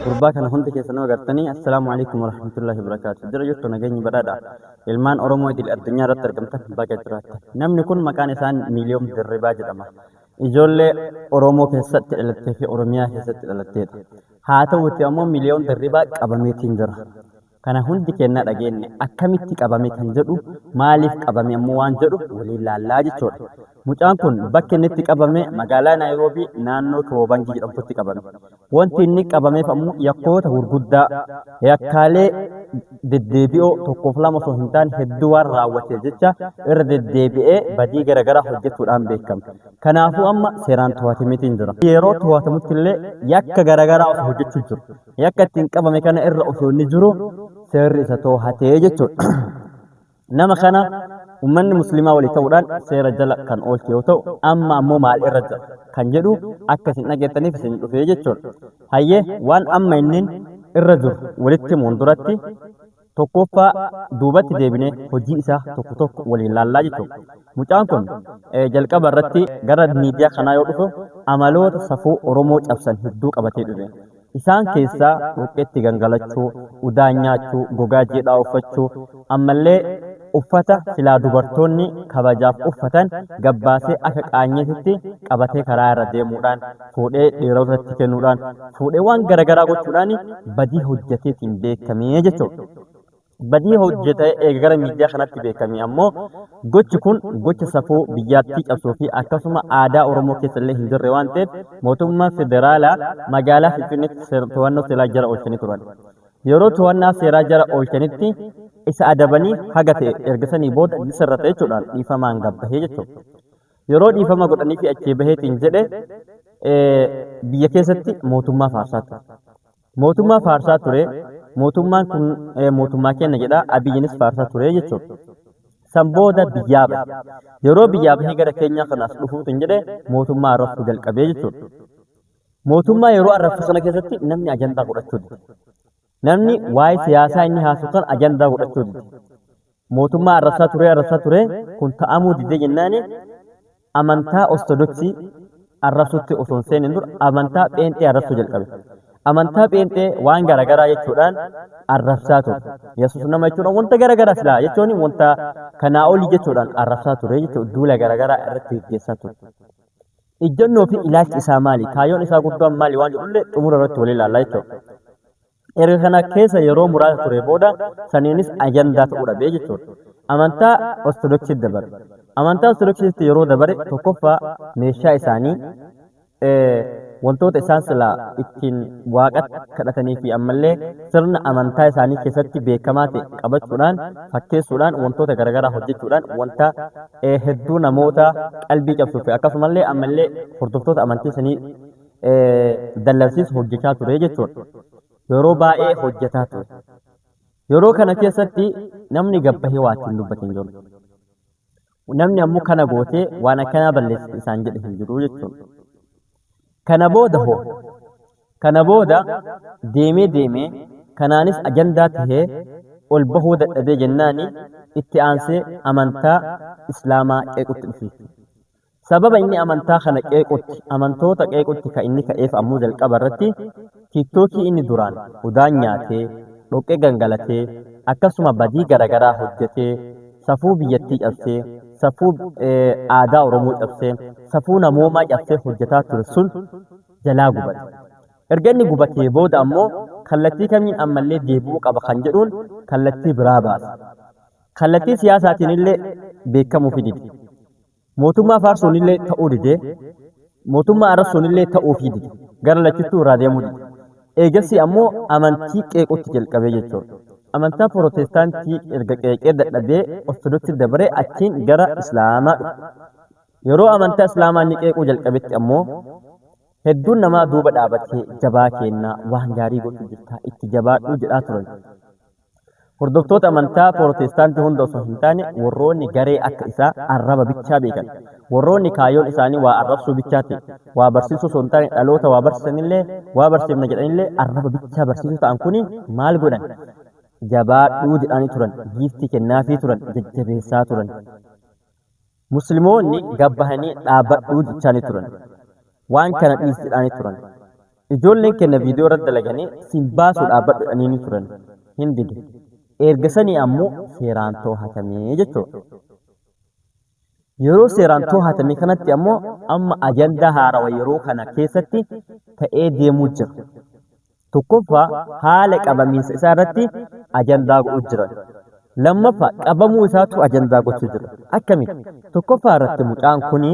Gurbaa kana hundi keessanuu agartanii. Assalaamu alaikum warahmatullahi wabarakaatu. Jira jirtu, nageenyi badhaadha. Ilmaan Oromoo idil addunyaa irratti argamtan, baga jiraattan. Namni kun maqaan isaan Miiliyoom Dirribaa jedhama. Ijoollee Oromoo keessatti dhalattee fi Oromiyaa keessatti dhalatteedha. Haa ta'uuti ammoo Miiliyoom Dirribaa qabameetiin jira. Kana hundi kennaa dhageenye. Akkamitti qabame kan jedhu, maaliif qabame ammoo waan jedhu waliin laallaa jechuudha. Mucaan kun bakki inni itti qabame magaalaa Naayiroobii, naannoo Kiroobangii jedhamtutti qabame. Wanti inni qabameef ammoo yakkoota gurguddaa, yakkaalee deddeebi'oo tokkoof lama osoo hin taane hedduu waan raawwateef jecha, irra deddeebi'ee badii garaagaraa hojjechuudhaan beekama. Kanaafuu amma seeraan to'atameetiin jira. Yeroo to'atamutti illee yakka garaagaraa osoo hojjechuu jiru. Yakka ittiin qabame kana irra osoo inni jiru seerri isa to'atee jechuudha. Nama kana uummanni musliimaa walii ta'uudhaan seera jala kan oolche yoo ta'u, amma ammoo maal irra jira kan jedhu akka isin dhageettaniif isin dhufee jechuudha. Hayyee, waan amma inni irra jiru walitti himuun duratti, tokkoffaa duubatti deebinee hojii isaa tokko tokko waliin laallaa jechuudha. Mucaan kun jalqaba irratti gara miidiyaa kanaa yoo dhufu amaloota safuu Oromoo cabsan hedduu qabatee dhufe. Isaan keessaa dhoqqeetti gangalachuu, udaan nyaachuu, gogaa jiidhaa uffachuu, ammallee uffata silaa dubartoonni kabajaaf uffatan gabbaasee akka qaanyeetitti qabatee karaa irra deemuudhaan, fuudhee dhiirotatti kennuudhaan, fuudhee waan garaagaraa gochuudhaan badii hojjeteetiin beekamee jechuudha. Badii hojjetee eega gara miidiyaa kanatti beekame ammoo, gochi kun gocha safuu biyyaattii cabsuu fi akkasuma aadaa Oromoo keessa illee hin jirre waan ta'eef, mootummaan federaalaa magaalaa Finfinneetti to'annoo seeraa jala oolchanii turan. Yeroo to'annaa seeraa jala oolchanitti isa adabanii haga ta'e erga sanii booda ni sirrata jechuudhaan dhiifamaan gabbahee jechuudha. Yeroo dhiifama godhanii fi achii baheetiin jedhe, biyya keessatti mootummaa faarsaa ture. Mootummaa faarsaa ture. Mootummaan kun mootummaa kenna jedha. Abiyyinis faarsaa ture jechuudha. San booda biyyaa bahe. Yeroo biyyaa bahee gara keenyaa kanaas dhufuutiin jedhe, mootummaa arrabsuu jalqabee jechuudha. Mootummaa yeroo arrabsu sana keessatti namni ajandaa godhachuu dide. Namni waa'ee siyaasaa inni haasu kan ajandaa godhachuu dide. Mootummaa arrabsaa ture, arrabsaa ture, kun ta'amuu didee jennaani, amantaa Ortodoksii arrabsutti osoo hin seenin dura amantaa Pheenxee arrabsuu jalqabe. Amantaa Pheenxee waan garaagaraa jechuudhaan arrabsaa ture. Yesuus nama jechuudhaan, wanta garaagaraa silaa jechuun wanta kanaa olii jechuudhaan arrabsaa ture jechuudha. Duula garaagaraa irratti gaggeessaa ture. Ejjennoo fi ilaalchi isaa maali? Kaayyoon isaa guddaan maali waan jedhullee xumura irratti walii ilaallaa jechuudha. Erga kana keessa yeroo muraasa ture booda saniinis ajandaa ta'uu dhabee jechuudha. Amantaa Ortodoksiitti dabare. Amantaa Ortodoksiitti yeroo dabare, tokkoffaa meeshaa isaanii, wantoota isaan silaa ittiin waaqatti kadhatanii fi ammallee sirna amantaa isaanii keessatti beekamaa ta'e qabachuudhaan, fakkeessuudhaan, wantoota garaagaraa hojjechuudhaan, wanta hedduu namoota qalbii cabsuu fi akkasumallee ammallee hordoftoota amantii sanii dallansiisu hojjechaa ture jechuudha. Yeroo baay'ee hojjetaa ture. Yeroo kana keessatti namni gabbahee waa ittiin dubbate hin jiru. Namni ammoo kana gootee waan akkanaa balleessite isaan jedhe hin jiru jechuudha. Kana booda hoo? Kana booda deemee deemee kanaanis ajandaa tahee ol bahuu dadhabee jennaani, itti aansee amantaa Islaamaa qeequtti dhufe. Sababa inni amantaa kana qeequtti, amantoota qeequtti kan inni ka'eef ammoo, jalqaba irratti TikTokii inni duraan udaan nyaatee, dhoqqee gangalatee, akkasuma badii garaagaraa hojjetee, safuu biyyattii cabsee, safuu aadaa Oromoo cabsee, safuu namoomaa cabsee hojjetaa ture sun jalaa gubate. Erga inni gubatee booda ammoo kallattii kamiin ammallee deebi'uu qaba kan jedhuun kallattii biraa baase. Kallattii siyaasaatiin illee beekamuufi dide. Mootummaa faarsuun illee ta'uu dide, mootummaa arrabsuun illee ta'uufii dide. Gara lachuttuu irraa deemuu dide. Eegasii ammoo amantii qeequtti jalqabee jechuudha. Amantaa Pirootestaantii erga qeeqee dadhabee Ortodoksii dabaree achiin gara Islaamaa dhufe. Yeroo amantaa Islaamaa inni qeequu jalqabetti ammoo hedduun namaa duuba dhaabatee, "Jabaa keennaa, waan gaarii gochuu jirtaa, itti jabaadhuu" jedhaa turan. Hordoftoota amantaa Pirootestaantii hunda osoo hin taane, warroonni garee akka isaa arraba bichaa beekan, warroonni kaayyoon isaanii waa arrabsuu bichaa ta'e, waa barsiisuu osoo hin taane, dhaloota waa barsiisanillee, waa barsiifna jedhanillee arraba bichaa barsiisuu ta'an kuni maal godhan? "Jabaadhuu" jedhanii turan, giiftii kennaafii turan, jajjabeessaa turan. Muslimoonni gabbahanii dhaabbadhuu jechaanii turan. Waan kana dhiis jedhaanii turan. Ijoolleen keenya viidiyoo irratti dalaganii sin baasuu dhaabbadhu jedhanii ni turan. Hin dide. Erga sanii ammoo seeraan too'atamee jechuudha. Yeroo seeraan too'atame kanatti ammoo amma ajandaa haarawa yeroo kana keessatti ta'ee deemuu jira. Tokkoffaa, haala qabamiinsa isaa irratti ajandaa godhuu jiran. Lammaffaa, qabamuu isaatu ajandaa gochuu jira. Akkamitti? Tokkoffaa irratti mucaan kuni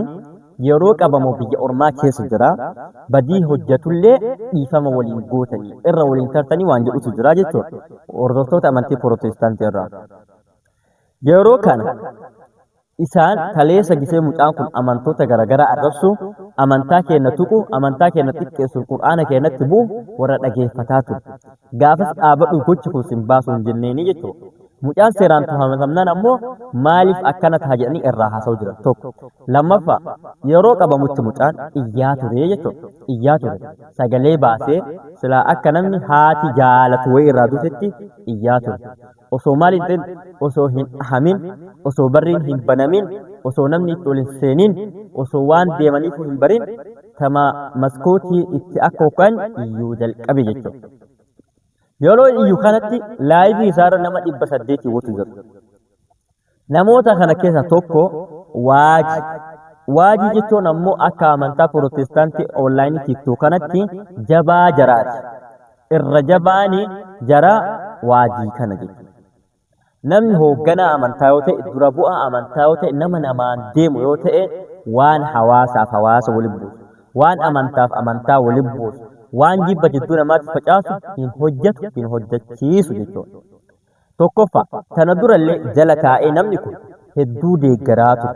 yeroo qabamu biyya ormaa keessa jira. Badii hojjetullee dhiifama waliin gootanii irra waliin tartanii waan jedhutu jira jechuudha. Hordoftoota amantii Pirootestaantii irraa. Yeroo kana isaan kaleessa gisee mucaan kun amantoota garaagaraa arrabsu, amantaa keenya tuqu, amantaa keenya xiqqeessu, qur'aana keenyatti bu'u warra dhageeffataa ture. Gaafas dhaabadhu, gochi kun sin baasu hin jenneeni jechuudha. Mucaan seeraan to'atamnaan ammoo maaliif akkana ta'a jedhanii irraa haasa'u jiran tokko. Lammaffaa, yeroo qabamutti mucaan iyyaa ture jechuudha. Iyyaa ture. Sagalee baasee silaa akka namni haati jaalatu wayii irraa duutetti iyyaa ture. Osoo maal hin ta'in, osoo hin dhahamin, osoo barriin hin banamin, osoo namni itti ol hin seenin, osoo waan deemaniif hin barin, tama maskootii itti akka hookan iyyuu jalqabe jechuudha. Yeroo iyyuu kanatti live isaarra nama 800 watu jira. Namoota kana keessa tokko Waaji. Waajii jechuun ammoo akka amantaa Pirootestaantii online TikTok kanatti jabaa jaraati. Irra jabaani jara Waajii kana jechuudha. Namni hoogganaa amantaa yoo ta'e, dura bu'aa amantaa yoo ta'e, nama namaan deemu yoo ta'e, waan hawaasaaf hawaasa waliin buusu, waan amantaaf amantaa waliin buusu, waan jibba jidduu namaatti facaasu hin hojjetu, hin hojjechiisu jechuudha. Tokkoffaa, tana durallee jala taa'ee namni kun hedduu deeggaraa ture.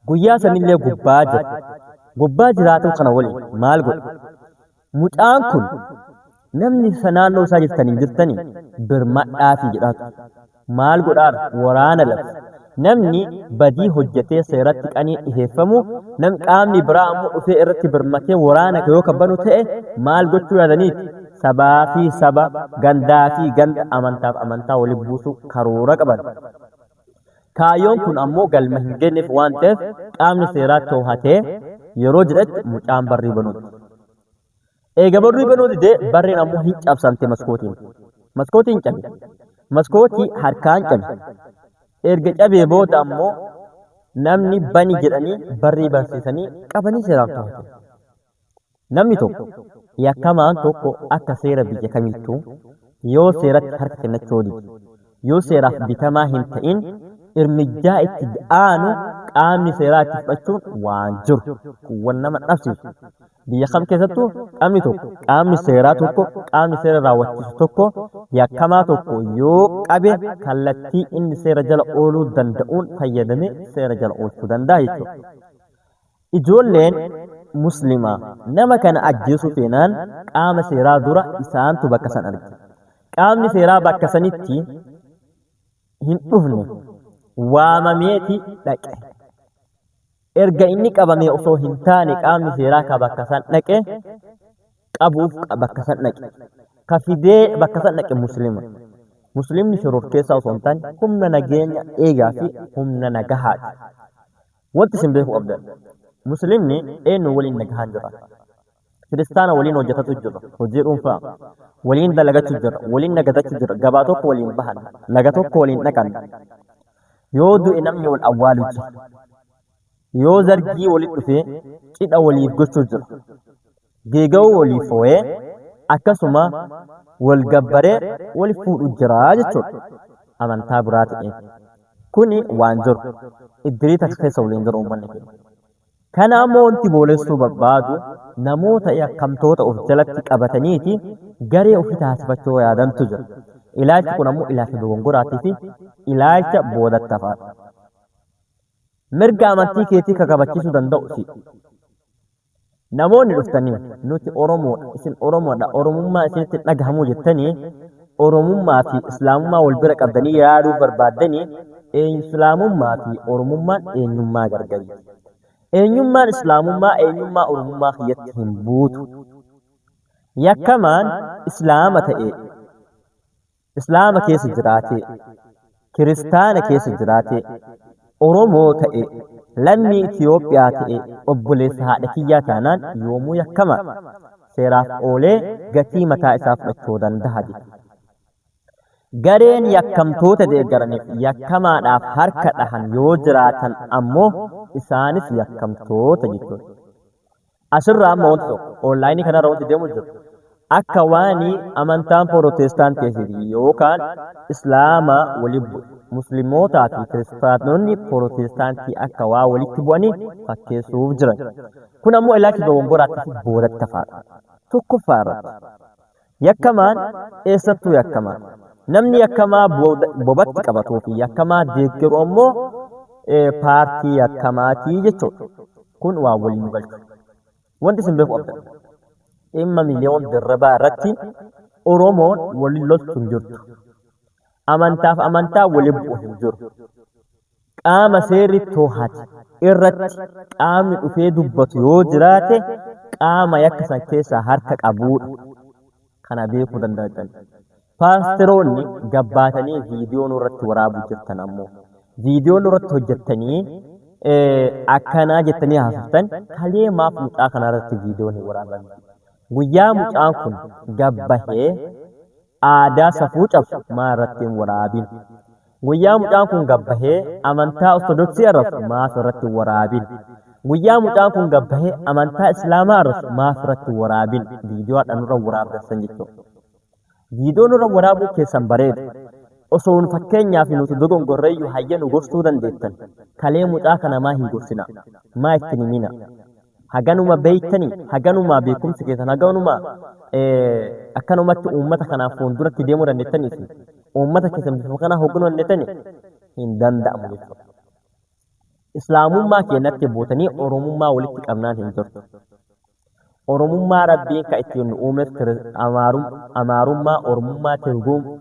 Guyyaa sanillee gubbaa jira. Gubbaa jiraatu kana waliin maal godhe? Mucaan kun namni isa naannoo isaa jirtanii jirtanii birmadhaafi jedhaa ture. Maal godhaara? Waraana labse. Namni badii hojjetee seeratti qanii dhiheeffamu, nam qaamni biraa ammoo dhufee irratti birmatee waraana yoo kabbanu ta'e maal gochuu yaadaniiti? Sabaa fi saba, gandaa fi ganda, amantaaf amantaa waliin buusuu karoora qaban. Kaayyoon kun ammoo galma hin geenyeef waan ta'eef qaamni seeraa too'atee yeroo jedhetti mucaan barrii banuutti. Eega barrii banuu didee barriin ammoo hin cabsamte maskootiin. Maskootiin cabe. Maskootii harkaan cabe. Erga cabee booda ammoo namni bani jedhanii barrii barsiisanii qabanii seeraan to'atan. Namni tokko, yakkamaan tokko, akka seera biyya kamittuu yoo seeratti harka kennachuu dide, yoo seeraaf bitamaa hin ta'in, irmijjaa itti aanu qaamni seeraa itti fudhachuun waan jiru. Kun wan nama dhabsiisu. Biyya kam keessattuu qaamni tokko, qaamni seeraa tokko, qaamni seera raawwachiisu tokko yakkamaa tokko yoo qabe kallattii inni seera jala ooluu danda'uun fayyadamee seera jala oolchuu danda'a jechuudha. Ijoolleen Muslimaa nama kana ajjeesuu feenaan qaama seeraa dura isaantu bakka san arge. Qaamni seeraa bakka sanitti hin dhufne, waamameeti dhaqe. Erga inni qabamee osoo hin taane qaamni seeraa ka bakka san dhaqe qabuuf bakka san dhaqe. Ka fidee bakka san dhaqe Muslima. Muslimni shororkeessaa osoo hin taane humna nageenya eegaa fi humna nagahaati. Wanti isin beekuu qabdan, Muslimni eenyu waliin nagahaan jira. Kiristaana waliin hojjetatu jira. Hojii dhuunfaa. Waliin dalagachuu jira. Waliin nagadachuu jira. Gabaa tokko waliin bahan. Laga tokko waliin dhaqan. Yoo du'e namni wal awwaalu jira. Yoo zargii walitti dhufe cidha waliif gochuu jira. Geega'uu waliif foo'ee akkasuma wal gabbaree wal fuudhu jira jechuudha. Amantaa biraa ta'e. Kuni waan jiru. Iddirii takka keessa waliin jiru uummanni keenya. Kana ammoo wanti boolessuu barbaadu namoota yakkamtoota of jalatti qabataniiti garee ofii taasifachuu yaadantu jira. Ilaalchi kun ammoo ilaalcha dogongoraatii fi ilaalcha boodattafaadha. Mirga amantii keetii ka kabachiisuu danda'u si. Namoonni dhuftanii nuti Oromoodha, isin Oromoodha, Oromummaa isinitti hin dhagahamuu jettanii Oromummaa fi Islaamummaa wal bira qabdanii yaaduu barbaaddanii, Islaamummaa fi Oromummaan eenyummaa gargariiti. Eenyummaan Islaamummaa eenyummaa Oromummaa kiyyatti hin buutu. Yakkamaan Islaama ta'e, Islaama keessa jiraatee, Kiristaana keessa jiraatee, Oromoo ta'e, Lammii Itiyoophiyaa ta'e obboleessa haadha kiyyaa taanaan yoomuu yakkama. Seeraaf oolee gatii mataa isaa fudhachuu danda'a jechuudha. Gareen yakkamtoota deeggaraniif yakkamaadhaaf harka dhahan yoo jiraatan ammoo isaanis yakkamtoota jechuudha. Asirraa amma wanti tokko onlaayinii kanarra wanti deemu jiru. Akka waan amantaan Pirootestaantii fi yookaan Islaama waliin bu'e Muslimootaa fi Kiristaanonni Pirootestaantii akka waa walitti bu'anii fakkeessuuf jiran. Kun ammoo ilaalcha dogongoraatti fi boodatti hafaadha. Tokkoffaa irratti yakkamaan eessattuu yakkamaa. Namni yakkamaa bobatti qabatuu fi yakkamaa deeggaru ammoo paartii yakkamaatii jechuudha. Kun waan waliin nu galchu. Wanti isin beekuu qabdan dhimma Miliyoon Dirribaa irratti Oromoon waliin loltu hin jirtu. Amantaaf amantaa waliin bu'u hin jiru. Qaama seerri toohate irratti qaamni dhufee dubbatu yoo jiraate qaama yakka san keessaa harka qabuudha. Kana beekuu danda'an. Paasteroonni gabbaatanii viidiyoo nurratti waraabuu jirtan ammoo viidiyoo nurratti hojjettanii akkanaa jettanii haasoftan kalee maaf mucaa kanarratti viidiyoon hin waraaban. Guyyaa mucaan kun gabbahee aadaa safuu cabsu maa irratti hin waraabin. Guyyaa mucaan kun gabbahee amantaa Ortodoksii arrabsu maaf irratti hin waraabin. Guyyaa mucaan kun gabbahee amantaa Islaamaa arrabsu maaf irratti hin waraabin. Viidiyoo hadha nurra waraabdan jechuudha. Viidiyoo nurra waraabuu keessan bareeda. Osoo nu fakkeenyaaf nuti dogongorreeyyuu hayya nu gorsuu dandeettan. Kalee mucaa kana maa hin gorsina? Maa ittiin himina? Haganuma beeytanii, haganuma beekumsi keessan, haganuma akkanumatti uummata kanaaf fuulduratti deemuu dandeettanii isin uummata keessan bifa kanaa hoogganuu dandeettanii hin danda'amu jechuudha. Islaamummaa keenyatti buutanii Oromummaa walitti qabnaan hin jirtu. Oromummaa Rabbiin kan ittiin nu uumeef Amaarummaa, Oromummaa,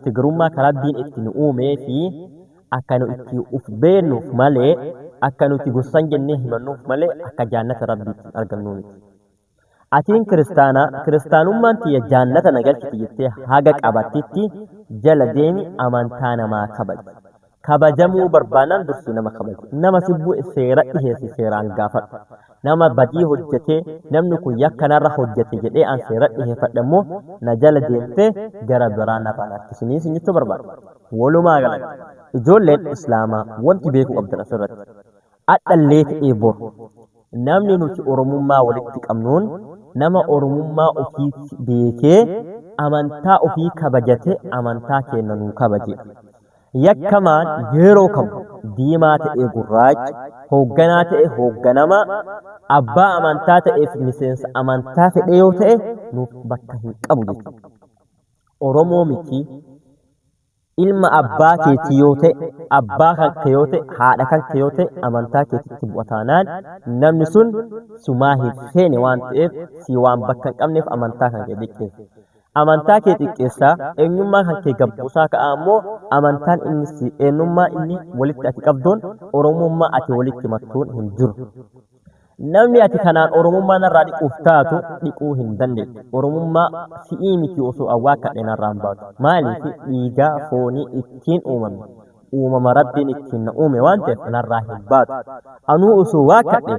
Tigirummaa kan Rabbiin ittiin nu uumee fi akka nu itti uf beennuuf malee akka nuti gosan jennee himannuuf malee akka jaannata Rabbiitti argannu miti. Atiin kiristaanaa kiristaanummaan tiyya jaannata na galchiti jettee haga qabattitti jala deemi amantaa namaa kabaji. Kabajamuu barbaannaan dursii nama kabaji. Nama si bu'e seera dhiheessi seeraan gaafadhu. Nama badii hojjetee namni kun yakka narra hojjete jedhee an seera dhiheeffadhe immoo na jala deemtee gara biraa narraan harkisinii sin jechuu barbaada. Walumaa galatti ijoolleen Islaamaa wanti beekuu qabdan asirratti adhallee ta'ee boru namni nuti Oromummaa walitti qabnuun nama Oromummaa ofii beekee amantaa ofii kabajate amantaa keenya nuu kabaje. Yakkamaan yeroo kamu diimaa ta'ee gurraacha, hoogganaa ta'e hoogganamaa, abbaa amantaa ta'eef miseensa amantaa fedhee yoo ta'e nuuf bakka hin qabu jechuudha. Oromoo miti ilma abbaa keetii yoo ta'e, abbaa kan kee yoo ta'e, haadha kan kee yoo ta'e amantaa keetitti bu'a taanaan namni sun sumaa hin feene waan ta'eef si waan bakka hin qabneef amantaa kan kee xiqqeessa. Amantaa kee xiqqeessaa eenyummaa kan kee gabbuusaa ka'aa ammoo amantaan inni si eenyummaa inni walitti ati qabduun Oromummaa ati walitti mattuun hin jiru. Namni ati kanaan Oromummaa narraa dhiquuf taatu dhiquu hin dandeettu. Oromummaa si'ii miti osoo awwaa kadhe narraa hin baatu. Maaliif dhiigaa foonii ittiin uumame. Uumama Rabbiin ittiin na uume waan ta'eef narraa hin baatu. Anuu osoo waa kadhe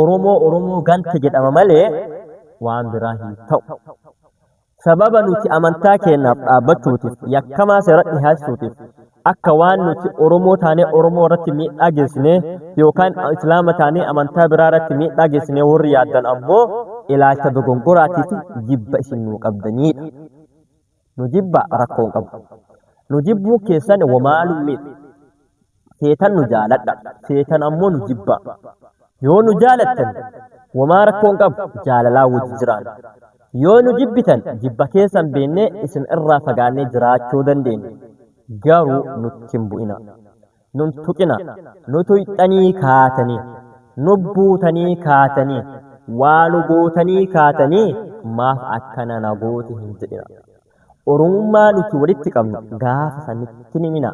Oromoo Oromoo gante jedhama malee waan biraa hin ta'u. Sababa nuti amantaa keenyaaf dhaabbachuutiif yakkamaa seera dhihaasisuutiif akka waan nuti Oromoo taanee Oromoo irratti miidhaa geessinee yookaan Islaama taanee amantaa biraa irratti miidhaa geessinee warri yaaddan ammoo ilaalcha dogongoraatii fi jibba isin nuu qabdaniidha. Nu jibba rakkoo hin qabu. Nu jibbuun keessan womaaluu miti. Feetan nu jaaladha. Feetan ammoo nu jibba. Yoo nu jaalattan womaa rakkoo hin qabu jaalalaa wajji jiraanna. Yoo nu jibbitan jibba keessan beennee isin irraa fagaannee jiraachuu dandeenya. Garuu nutti hin bu'ina. Nun tuqina. Nu tuyxanii kaatanii. Nu buutanii kaatanii. Waa nu gootanii kaatanii maaf akkana na goote hin jedhina. Oromummaa nuti walitti qabnu gaafa san nutti ni himina.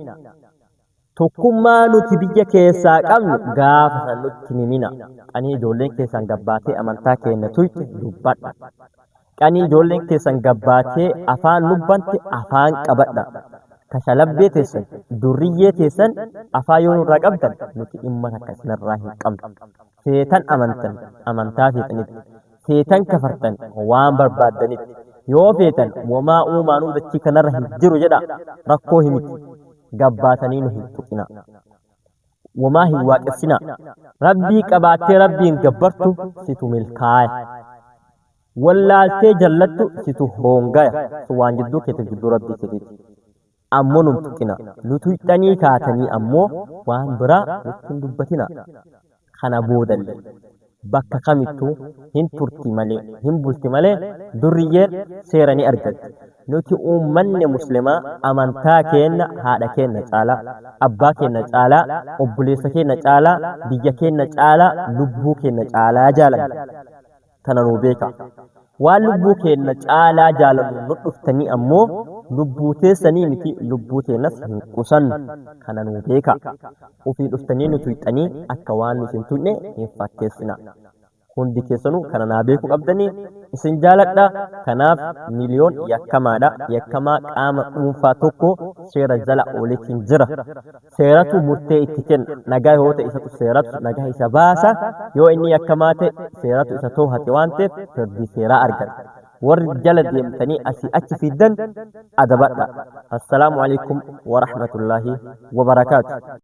Tokkummaa nuti biyya keessaa qabnu gaafa san nutti ni himina. Qanii ijoolleen keessan gabbaatee amantaa keenya tuyxe dubbadha. Qanii ijoolleen keessan gabbaatee afaan nubbante afaan qabadha. Kashalabbee teessan, durriyyee teessan afaa yoo nurraa qabdan nuti dhimma takka isinirraa hin qabnu. Feetan amantan amantaa feetanitti, feetan kafartan waan barbaaddanitti, yoo feetan womaa uumaanuu dachii kanarra hin jiru jedha rakkoo himiti. Gabbaatanii nu hin tuqina. Womaa hin waaqessinaa. Rabbii qabaattee Rabbiin gabbartu situ milkaaya. Wallaaltee jallattu situ hoongaya. Sun waan jidduu keetiif jidduu Rabbii keetiiti. Ammoo nun tuqina. Nu tuyxanii kaatanii ammoo waan biraa nutti hin dubbatina. Kana boodallee bakka kamittuu hin turti malee, hin bulti malee durriyyeen seera ni argatti. Nuti uummanni muslimaa amantaa keenna haadha keenna caalaa, abbaa keenna caalaa, obboleessa keenna caalaa, biyya keenna caalaa, lubbuu keenna caalaa jaalanna. Tana nuu beekaa. Waan lubbuu keenna caalaa jaalannu nu dhuftanii ammoo lubbuu teessanii miti lubbuu teennas hin qusannu. Kana nuu beekaa. Ufii dhuftanii nu tuyxanii akka waan nu isin tuyne hin fakkeessinaa. Hundi keessanuu kana naa beekuu qabdanii isin jaaladha. Kanaaf Miliyoon yakkamaadha. Yakkamaa qaama dhuunfaa tokko seera jala ooleetiin jira. Seeratu murtee itti kenna. Nagaa yoo ta'e isatu seeratu nagaa isa baasa. Yoo inni yakkamaa ta'e seeratu isa toohate waan ta'eef firdii seeraa argata. Warri jala deemtanii asii achi fiiddan adabadha. Assalaamu alaikum wa rahmatullaahi wa barakaatu.